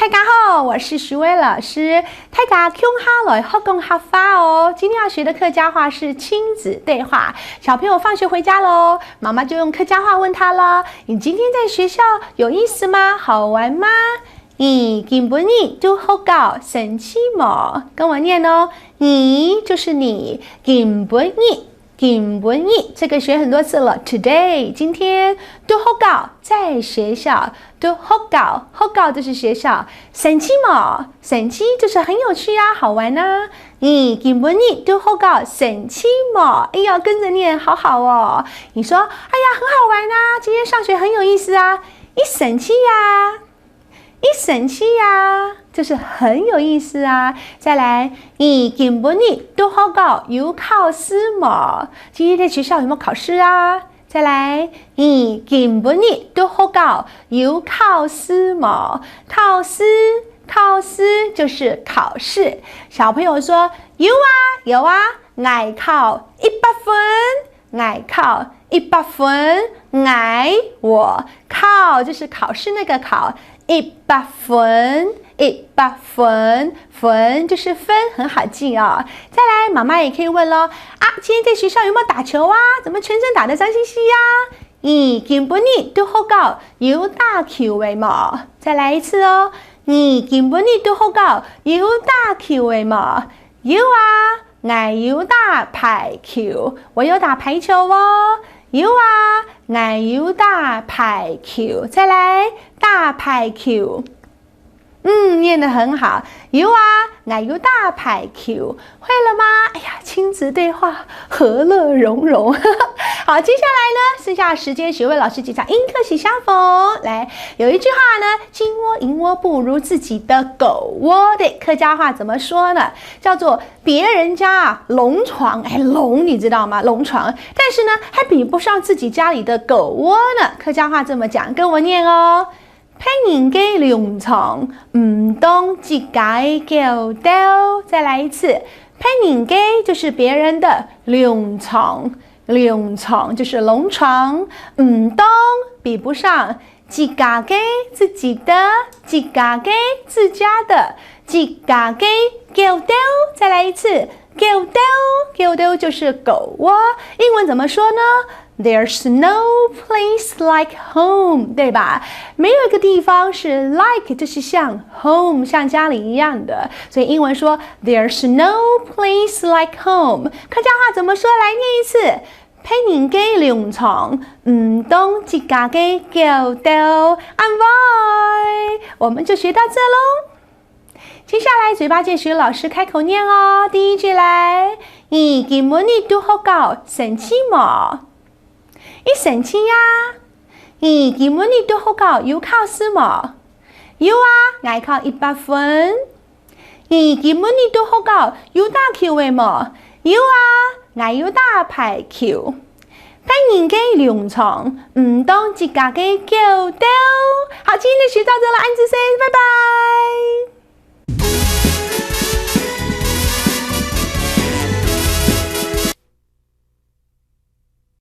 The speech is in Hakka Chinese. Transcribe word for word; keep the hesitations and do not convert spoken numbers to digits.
大家好，我是徐薇老师。大家共下來學講客話哦。今天要學的客家話是親子對話。小朋友放學回家嘍，媽媽就用客家話問他了：你今天在學校有意思嗎？好玩嗎？你今晡日在學校生趣無？跟我念哦，你就是你，今晡日，今晡日，這個學很多次了。Today，今天，在學校，在學校，在學校，學校就是學校。生趣無？生趣就是很有趣啊，好玩啊。你今晡日在學校生趣無？哎喲，跟著念，好好哦。你說，哎呀，很好玩啊，今天上學很有意思啊。你生趣啊，你生趣啊，就是很有意思啊。再來，你今晡日在學校有考試無？今天在學校有沒有考試啊？再來，你今晡日在學校有考試無？考試，考試就是考試。小朋友說，有啊，有啊，𠊎考一百分，𠊎考一百分，𠊎，我，考就是考試那個考，一百分，一百分，分就是分，很好記哦。再來，媽媽也可以問咯，啊，今天在學校有沒有打球啊？怎麼全身打得髒兮兮呀？你今晡日在學校有打球仔無？再來一次哦，你今晡日在學校有打球仔無？有啊，𠊎有打排球，我有打排球哦。有啊，𠊎有打排球。再來，打排球。嗯，念得很好。有啊，𠊎有打排球。會了嗎？哎呀，親子對話和樂融融。好，接下來呢，剩下的時間，徐薇老師介紹英客實相逢。來，有一句話呢，金窩銀窩不如自己的狗窩的客家話怎麼說呢？叫做別人家啊，龍床，哎，龍你知道嗎？龍床，但是呢，還比不上自己家裡的狗窩呢。客家話這麼講，跟我念哦。別人个龍床，毋當自家个狗竇。再來一次，別人个就是別人的，龍床，龍床就是龍床，毋當，比不上，自家个，自己的，自家个，自家的，自家个狗竇。再來一次，狗竇，狗竇就是狗窩。英文怎麼說呢？There's no place like home，對吧？沒有一個地方是like，就是像home，像家裡一樣的。所以英文說，There's no place like home。客家話怎麼說？來念一次。別人个龍床，毋當自家个狗竇。恁會，我們就學到這咯。接下來嘴巴借徐老師開口念哦。第一句來，你今晡日在學校生趣無？你生趣啊？你今晡日在學校有考試無？有啊，𠊎考一百分。你今晡日在學校有打球仔無？有啊，𠊎有打排球。別人个龍床，毋當自家个狗竇。好，今天的學到這了，恁仔細，拜拜。